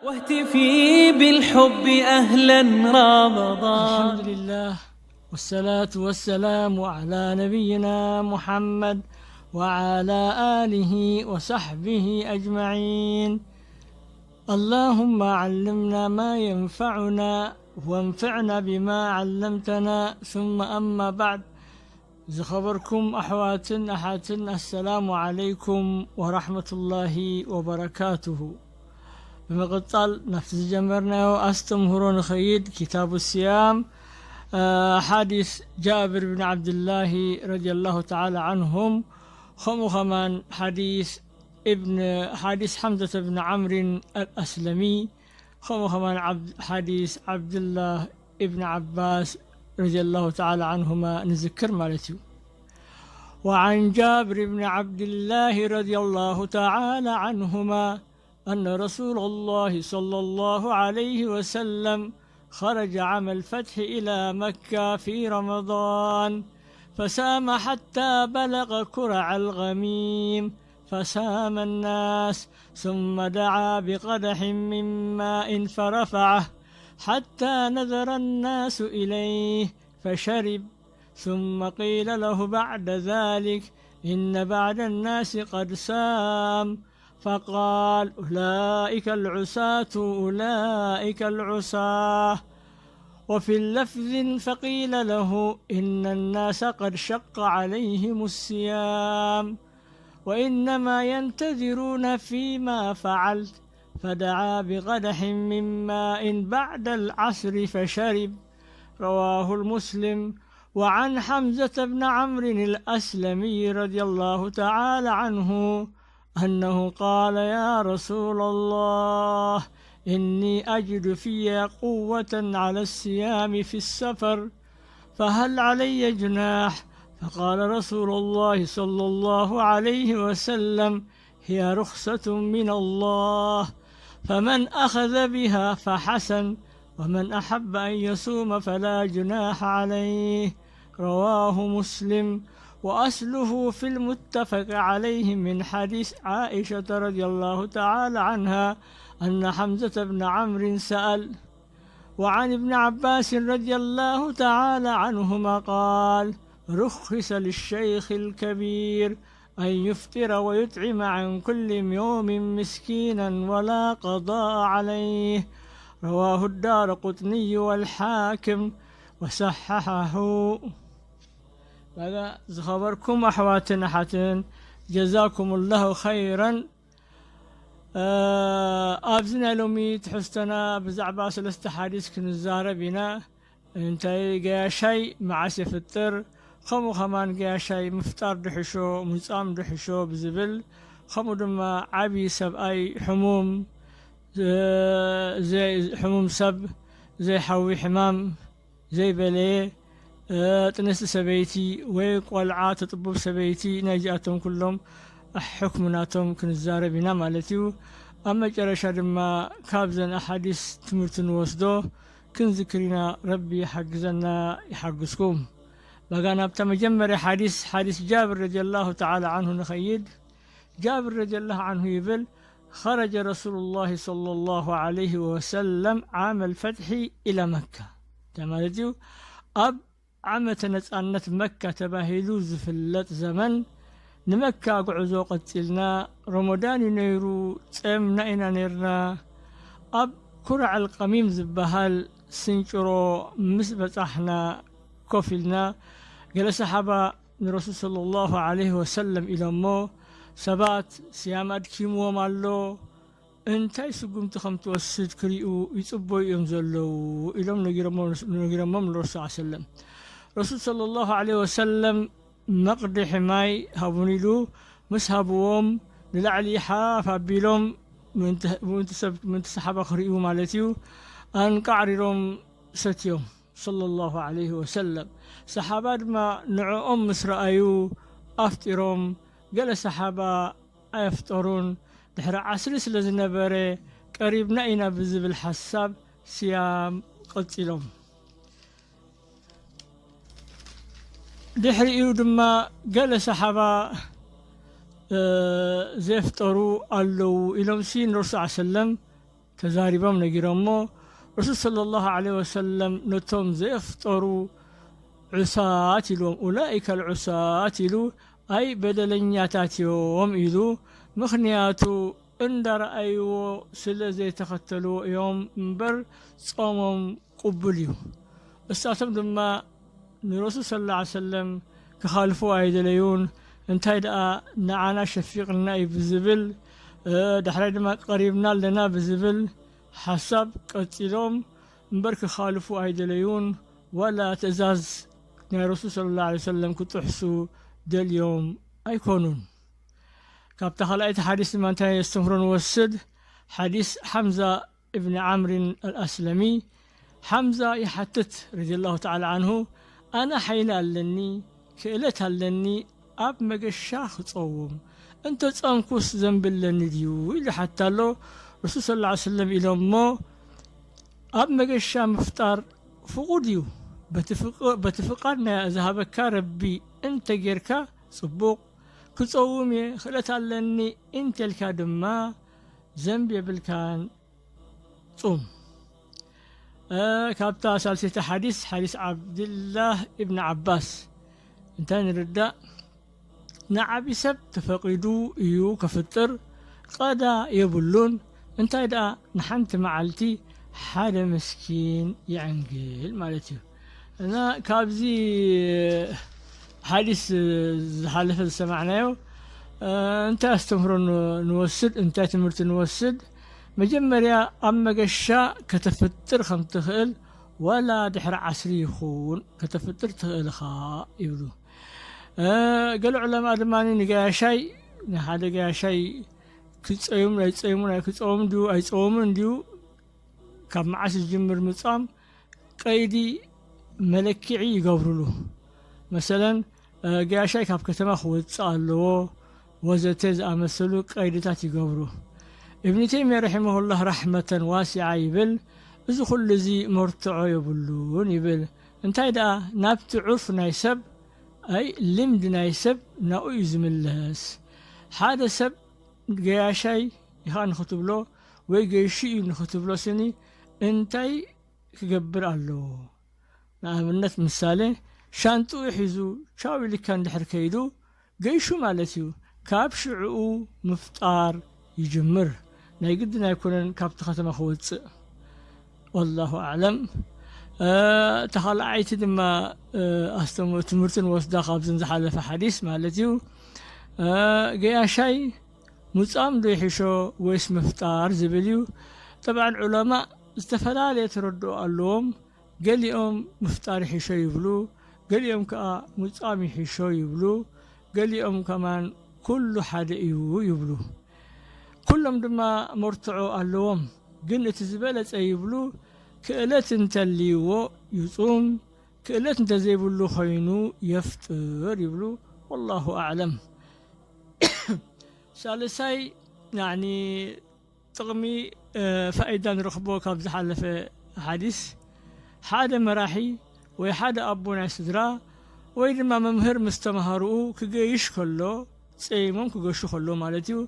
واهتفي بالحب أهلا رمضان. الحمد لله، والصلاة والسلام على نبينا محمد وعلى آله وصحبه أجمعين. اللهم علمنا ما ينفعنا وانفعنا بما علمتنا، ثم أما بعد. ዝኸበርኩም ኣሕዋትን ኣሓትን፣ ኣሰላሙ ዓለይኩም ወራሕመቱላሂ ወበረካቱሁ። ብምቕጻል ናብቲ ዝጀመርናዮ ኣስተምህሮ ንኸይድ። ኪታቡ ስያም፣ ሓዲስ ጃብር ብን ዓብድላሂ ረዲየላሁ ተዓላ ዓንሁም፣ ከምኡ ኸማን ሓዲስ እብን ሓዲስ ሓምዘተ ብን ዓምሪን ኣልኣስለሚ፣ ከምኡ ኸማን ሓዲስ ዓብድላህ እብን ዓባስ ረዲየላሁ ተዓላ ዓንሁማ ንዝክር ማለት እዩ። وعن جابر بن عبد الله رضي الله تعالى عنهما أن رسول الله صلى الله عليه وسلم خرج عام الفتح إلى مكة في رمضان، فصام حتى بلغ كرع الغميم، فصام الناس، ثم دعا بقدح من ماء فرفعه حتى نظر الناس إليه، فشرب، ثم قيل له بعد ذلك: إن بعض الناس قد صام، فقال: أولئك العصاة، أولئك العصاة. وفي اللفظ: فقيل له: إن الناس قد شق عليهم الصيام، وإنما ينتظرون فيما فعلت، فدعا بقدح من ماء بعد العصر فشرب. رواه مسلم. وعن حمزة بن عمرو الأسلمي رضي الله تعالى عنه أنه قال: يا رسول الله، إني أجد في قوة على الصيام في السفر، فهل علي جناح؟ فقال رسول الله صلى الله عليه وسلم: هي رخصة من الله، فمن أخذ بها فحسن، ومن أحب أن يصوم فلا جناح عليه. رواه مسلم. وأصله في المتفق عليه من حديث عائشة رضي الله تعالى عنها أن حمزة بن عمرو سأل. وعن ابن عباس رضي الله تعالى عنهما قال: رخص للشيخ الكبير أن يفطر ويطعم عن كل يوم مسكينا ولا قضاء عليه. رواه الدارقطني والحاكم وصححه. ዝኸበርኩም ኣሕዋትን ኣሓትን፣ ጀዛኩም ላሁ ኸይረን። ኣብዚ ናይ ሎሚ ትሕዝቶና ብዛዕባ ሰለስተ ሓዲስ ክንዛረብ ኢና። እንታይ ገያሻይ መዓስ የፍጥር፣ ከምኡ ኸማን ገያሻይ ምፍጣር ድሕሾ፣ ምጻም ድሕሾ ብዝብል፣ ከምኡ ድማ ዓቢ ሰብኣይ ሕሙም፣ ዘ-፣ ዘይ-፣ ሕሙም ሰብ ዘይሓዊ ሕማም ዘይበለየ፣ እ፣ ጥንስቲ ሰበይቲ ወይ ቆልዓ ተጥቡብ ሰበይቲ፣ ናይዚኣቶም ኩሎም ሕክምናቶም ክንዛረብ ኢና ማለት እዩ። ኣብ መጨረሻ ድማ ካብዘን ኣሓዲስ ትምህርቲ ንወስዶ ክንዝክር ኢና። ረቢ ይሓግዘና፣ ይሓግዝኩም። በጋ ናብታ መጀመርያ ሓዲስ፣ ሓዲስ ጃብር ረዲየላሁ ተዓላ ዓንሁ ንኸይድ። ጃብር ረዲየላሁ ዓንሁ ይብል: خرج رسول الله صلى الله عليه وسلم عام الفتح إلى مكة። እንታይ ማለት እዩ? ኣብ ዓመተ ነጻነት መካ ተባሂሉ ዝፍለጥ ዘመን ንመካ ጉዕዞ ቀጺልና። ረመዳን እዩ ነይሩ፣ ጸምና ኢና ነይርና። ኣብ ኩራዕ ኣልቀሚም ዝበሃል ስንጭሮ ምስ በጻሕና ኮፍ ኢልና፣ ገለ ሰሓባ ንረሱል ሰለላሁ ዐለይሂ ወሰለም ኢሎሞ፣ ሰባት ስያም ኣድኪምዎም ኣሎ፣ እንታይ ስጉምቲ ከም ትወስድ ክሪኡ ይጽበዩ እዮም ዘለዉ ኢሎም ነጊሮሞም፣ ነጊሮሞም ንረሱል ሰለላሁ ዐለይሂ ወሰለም። ረሱል ሰለላሁ ዐለይሂ ወሰለም መቕድሒ ማይ ሃቡኒ ኢሉ ምስ ሃብዎም፣ ንላዕሊ ሓፍ ኣቢሎም፣ ምእንቲ፣ ምእንቲ ሰብ፣ ምእንቲ ሰሓባ ክርእዩ ማለት እዩ፣ ኣንቃዕሪሮም ሰትዮም። ሰለላሁ ዐለይሂ ወሰለም። ሰሓባ ድማ ንዕኦም ምስ ረኣዩ ኣፍጢሮም፣ ገለ ሰሓባ ኣየፍጠሩን። ድሕሪ ዓስሪ ስለ ዝነበረ፣ ቀሪብና ኢና ብዝብል ሓሳብ ስያም ቀጺሎም። ድሕሪኡ ድማ ገለ ሰሓባ፣ እ፣ ዘየፍጠሩ ኣለዉ ኢሎምሲ ንረሱል ሰለላሁ ዐለይሂ ወሰለም ተዛሪቦም ነጊሮሞ። ረሱል ሰለላሁ ዐለይሂ ወሰለም ነቶም ዘየፍጠሩ ዑሳት ኢልዎም፣ ኡላኢከ ልዑሳት ኢሉ፣ ኣይ በደለኛታት እዮም ኢሉ። ምኽንያቱ እንዳረኣይዎ ስለ ዘይተኸተልዎ እዮም እምበር ጾሞም ቅቡል እዩ። እሳቶም ድማ ንረሱል ሰለላሁ ዐለይሂ ወሰለም ክኻልፉ ኣይደለዩን። እንታይ ደኣ ንዓና ሸፊቕና እዩ ብዝብል፣ እ፣ ዳሕራይ ድማ ቀሪብና ኣለና ብዝብል ሓሳብ ቀጺሎም እምበር ክኻልፉ ኣይደለዩን። ዋላ ትእዛዝ ናይ ረሱል ሰለላሁ ዐለይሂ ወሰለም ክጥሕሱ ደልዮም ኣይኮኑን። ካብታ ካልኣይቲ ሓዲስ ድማ እንታይ ኣስተምህሮ ንወስድ? ሓዲስ ሓምዛ እብኒ ዓምሪን ኣልኣስለሚ። ሓምዛ ይሓትት፣ ረዲየላሁ ተዓላ ዓንሁ፣ ኣነ ሓይሊ ኣለኒ፣ ክእለት ኣለኒ፣ ኣብ መገሻ ክጸውም፣ እንተ ጸምኩስ ዘንቢ ኣለኒ ድዩ? ኢሉ ይሓትት ኣሎ። ረሱል ሰለላሁ ዐለይሂ ወሰለም ኢሎሞ፣ ኣብ መገሻ ምፍጣር ፍቑድ እዩ። በቲ ፍቕ-፣ በቲ ፍቓድ ናይ ዝሃበካ ረቢ እንተ ጌርካ ጽቡቕ፣ ክጸውም እየ፣ ክእለት ኣለኒ እንተልካ ድማ ዘንቢ የብልካን፣ ጹም። እ፣ ካብታ ሳልሰይቲ ሓዲስ፣ ሓዲስ ዓብድላህ እብን ዓባስ እንታይ ንርዳእ? ንዓቢ ሰብ ተፈቒዱ እዩ ከፍጥር፣ ቀዳ የብሉን። እንታይ ደኣ ንሓንቲ መዓልቲ ሓደ መስኪን የዕንግል ማለት እዩ። እና ካብዚ ሓዲስ ዝሓለፈ ዝሰማዕናዮ፣ እ፣ እንታይ ኣስተምህሮ ን-፣ ንወስድ፣ እንታይ ትምህርቲ ንወስድ? መጀመርያ ኣብ መገሻ ከተፍጥር ከም ትኽእል፣ ዋላ ድሕሪ ዓስሪ ይኹን ከተፍጥር ትኽእል ኢኻ ይብሉ። እ፣ ገለ ዑለማ ድማ ንገያሻይ፣ ንሓደ ገያሻይ ክጸዩም ኣይጸዩሙን፣ ክጸውም ድዩ ኣይጸውምን ድዩ፣ ካብ መዓስ ዝጅምር ምጻም ቀይዲ መለክዒ ይገብሩሉ። መሰለን፣ እ፣ ገያሻይ ካብ ከተማ ክወጽእ ኣለዎ ወዘተ ዝኣመሰሉ ቀይድታት ይገብሩ። እብኒ ተይምያ ረሒመሁላህ ራሕመተን ዋሲዓ ይብል፣ እዚ ኩሉ እዚ መርትዖ የብሉን ይብል። እንታይ ደኣ ናብቲ ዑርፍ ናይ ሰብ፣ ኣይ ልምዲ ናይ ሰብ ናኡ እዩ ዝምለስ። ሓደ ሰብ ገያሻይ ኢኻ ንኽትብሎ ወይ ገይሹ እዩ ንኽትብሎ ስኒ እንታይ ክገብር ኣለዎ? ንኣብነት ምሳሌ፣ ሻንጥኡ ሒዙ ቻው ኢልካ እንድሕር ከይዱ ገይሹ ማለት እዩ። ካብ ሽዕኡ ምፍጣር ይጅምር። ናይ ግድን ኣይኮነን ካብቲ ከተማ ክወጽእ። ወላሁ ኣዕለም። እ፣ እታ ካልኣይቲ ድማ፣ እ፣ ኣስተም-፣ ትምህርቲ ንወስዳ ካብዚ ዝሓለፈ ሓዲስ ማለት እዩ። እ፣ ገያሻይ ምጻም ዶ ይሕሾ ወይስ ምፍጣር ዝብል እዩ። ጠብዓን ዑለማ ዝተፈላለየ ተረድኦ ኣለዎም። ገሊኦም ምፍጣር ይሕሾ ይብሉ፣ ገሊኦም ከኣ ምጻም ይሕሾ ይብሉ፣ ገሊኦም ከማን ኩሉ ሓደ እዩ ይብሉ። ኩሎም ድማ መርትዖ ኣለዎም። ግን እቲ ዝበለጸ ይብሉ፣ ክእለት እንተልይዎ ይጹም፣ ክእለት እንተዘይብሉ ኮይኑ የፍጥር ይብሉ። ወላሁ ኣዕለም። ሳልሳይ፣ ያዕኒ ጥቕሚ፣ እ፣ ፋይዳ ንረኽቦ ካብ ዝሓለፈ ሓዲስ፣ ሓደ መራሒ ወይ ሓደ ኣቦ ናይ ስድራ ወይ ድማ መምህር ምስ ተምሃርኡ ክገይሽ ከሎ፣ ጸይሞም ክገሹ ከሎ ማለት እዩ።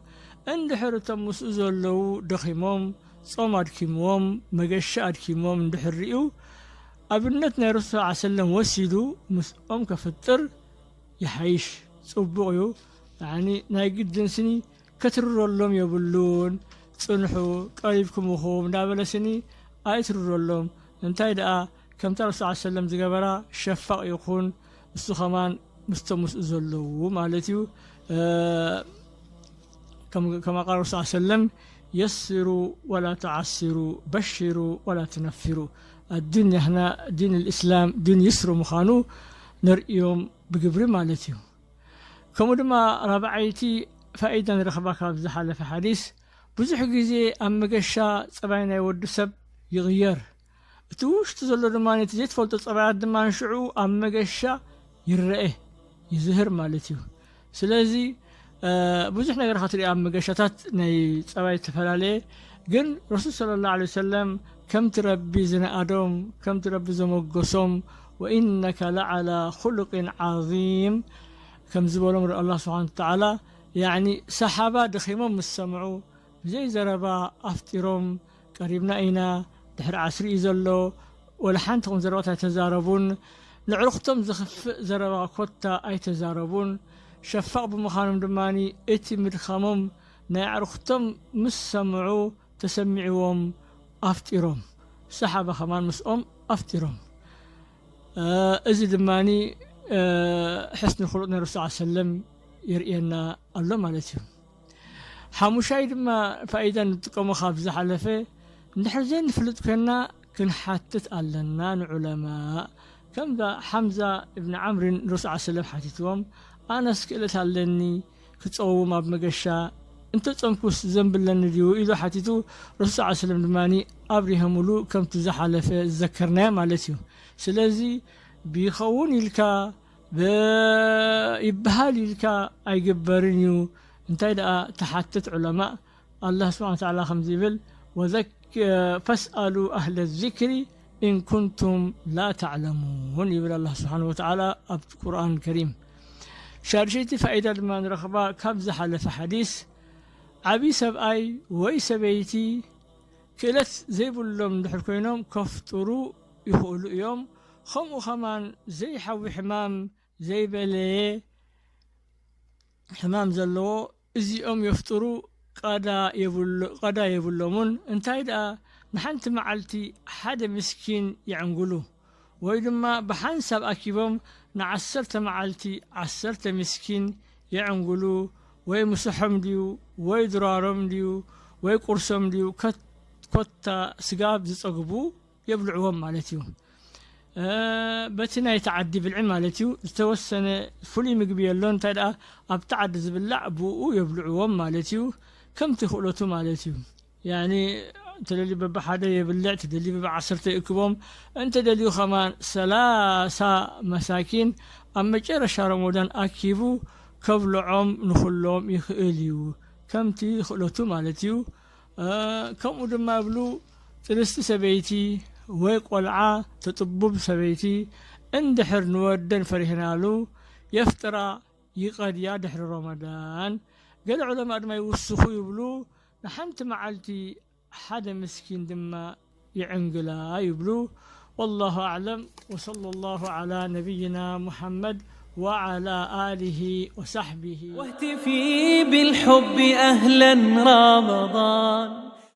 እንድሕር እቶም ምስኡ ዘለዉ ደኺሞም፣ ጾም ኣድኪምዎም፣ መገሻ ኣድኪምዎም እንድሕር ርእዩ፣ ኣብነት ናይ ረሱል ሰለላሁ ዐለይሂ ወሰለም ወሲዱ ምስኦም ከፍጥር ይሓይሽ፣ ጽቡቕ እዩ። ያዕኒ ናይ ግድን ስኒ ከትርረሎም የብሉን። ጽንሑ፣ ቀሪብኩም ኢኹም እንዳበለ ስኒ ኣይትርረሎም። እንታይ ደኣ ከምታ ረሱል ሰለላሁ ዐለይሂ ወሰለም ዝገበራ ሸፋቕ ይኹን፣ እሱ ኸማን ምስቶም ምስኡ ዘለዉ ማለት እዩ። እ፣ ከም፣ ከማ ቃል ረሱል ሰለላሁ ዐለይሂ ወሰለም፣ የስሩ ወላ ተዓስሩ፣ በሽሩ ወላ ትነፍሩ። ኣዱንያ ህና ዲን ልእስላም ዲን ይስሩ ምዃኑ ነርእዮም ብግብሪ ማለት እዩ። ከምኡ ድማ ራብዓይቲ ፋኢዳ ንረኽባ ካብ ዝሓለፈ ሓዲስ፣ ብዙሕ ግዜ ኣብ መገሻ ጸባይ ናይ ወዲ ሰብ ይቕየር። እቲ ውሽጡ ዘሎ ድማ ነቲ ዘይትፈልጦ ጸባያት ድማ ንሽዑ ኣብ መገሻ ይረአ፣ ይዝህር ማለት እዩ። ስለዚ፣ እ፣ ብዙሕ ነገር ኢኻ ትርኢ ኣብ መገሻታት ናይ ጸባይ ዝተፈላለየ። ግን ረሱል ሰለላሁ ዐለይሂ ወሰለም ከምቲ ረቢ ዝነኣዶም፣ ከምቲ ረቢ ዘመጎሶም፣ "ወኢነከ ለዓላ ኹሉቂን ዓዚም" ከም ዝበሎም ር-፣ ኣላህ ስብሓነ ወተዓላ፣ ያዕኒ ሰሓባ ደኺሞም ምስ ሰምዑ፣ ብዘይ ዘረባ ኣፍጢሮም፣ ቀሪብና ኢና፣ ድሕሪ ዓስሪ እዩ ዘሎ፣ ወላ ሓንቲ ኹን ዘረባታት ኣይተዛረቡን። ንዕርኽቶም ዘኽፍእ ዘረባ ኮታ ኣይተዛረቡን። ሸፋቕ ብምዃኖም ድማ እቲ ምድኻሞም ናይ ኣዕርኽቶም ምስ ሰምዑ ተሰሚዕዎም ኣፍጢሮም። ሰሓባ ከማን ምስኦም ኣፍጢሮም። እዚ ድማ ሕስኒ ክሉቕ ናይ ረሱል ሰለም የርእየና ኣሎ ማለት እዩ። ሓሙሻይ ድማ ፋይዳ ንጥቀሞ ካብ ዝሓለፈ፣ እንድሕር ዘይንፍልጥ ኮይና ክንሓትት ኣለና ንዑለማ። ከምዛ ሓምዛ እብን ዓምርን ረሱል ሰለም ሓቲትዎም፣ ኣነስ ክእለት ኣለኒ ክፀውም ኣብ መገሻ፣ እንተ ጸምኩስ ዘንብለኒ ድዩ ኢሉ ሓቲቱ። ረሱል ሰለም ድማ ኣብሪሀምሉ ከምቲ ዝሓለፈ ዝዘከርናዮ ማለት እዩ። ስለዚ ቢኸውን ኢልካ ይበሃል ኢልካ ኣይግበርን እዩ። እንታይ ደኣ ተሓትት ዑለማእ፣ ኣላህ ስብሓን ተዓላ ከምዚ ይብል፣ ወዘክ-፣ ፈስኣሉ ኣህለ ዚክሪ ኢን ኩንቱም ላ ተዕለሙን ይብል ኣላህ ስብሓን ወተዓላ ኣብ ቁርኣን ከሪም። ሻድሸይቲ ፋይዳ ድማ ንረኽባ ካብ ዝሓለፈ ሓዲስ፣ ዓብዪ ሰብኣይ ወይ ሰበይቲ ክእለት ዘይብሎም እንድሕር ኮይኖም ከፍጥሩ ይኽእሉ እዮም። ከምኡ ኸማን ዘይሓዊ ሕማም ዘይበለየ ሕማም ዘለዎ እዚኦም የፍጥሩ ቀዳ የብሎ-፣ ቀዳ የብሎምን። እንታይ ደኣ ንሓንቲ መዓልቲ ሓደ ምስኪን የዕንግሉ፣ ወይ ድማ ብሓንሳብ ኣኪቦም ንዓሰርተ መዓልቲ ዓሰርተ ምስኪን የዕንግሉ፣ ወይ ምሶሖም ድዩ፣ ወይ ድራሮም ድዩ፣ ወይ ቁርሶም ድዩ፣ ከት-፣ ኮታ ስጋብ ዝጸግቡ የብልዕዎም ማለት እዩ። እ፣ በቲ ናይቲ ዓዲ ብልዒ ማለት እዩ። ዝተወሰነ ፍሉይ ምግቢ የሎን። እንታይ ደኣ ኣብቲ ዓዲ ዝብላዕ ብኡ የብልዕዎም ማለት እዩ። ከምቲ ክእለቱ ማለት እዩ። ያኒ ተደልዩ በብሓደ የብልዕ፣ ተደልዩ በብዓሰርተ ይእክቦም። እንተ ደልዩ ከማን ሰላሳ መሳኪን ኣብ መጨረሻ ረመዳን ኣኪቡ ከብልዖም ንኹሎም ይኽእል እዩ። ከምቲ ክእለቱ ማለት እዩ። እ፣ ከምኡ ድማ ይብሉ፣ ጥንስቲ ሰበይቲ ወይ ቆልዓ ተጥቡብ ሰበይቲ እንድሕር ንወደን ፈሪህናሉ የፍጥራ ይቐድያ ድሕሪ ረመዳን። ገለ ዑለማ ድማ ይውስኹ ይብሉ፣ ንሓንቲ መዓልቲ ሓደ ምስኪን ድማ ይዕንግላ ይብሉ። والله أعلم، وصلى الله على نبينا محمد وعلى آله وصحبه. واهتفي بالحب أهلا رمضان.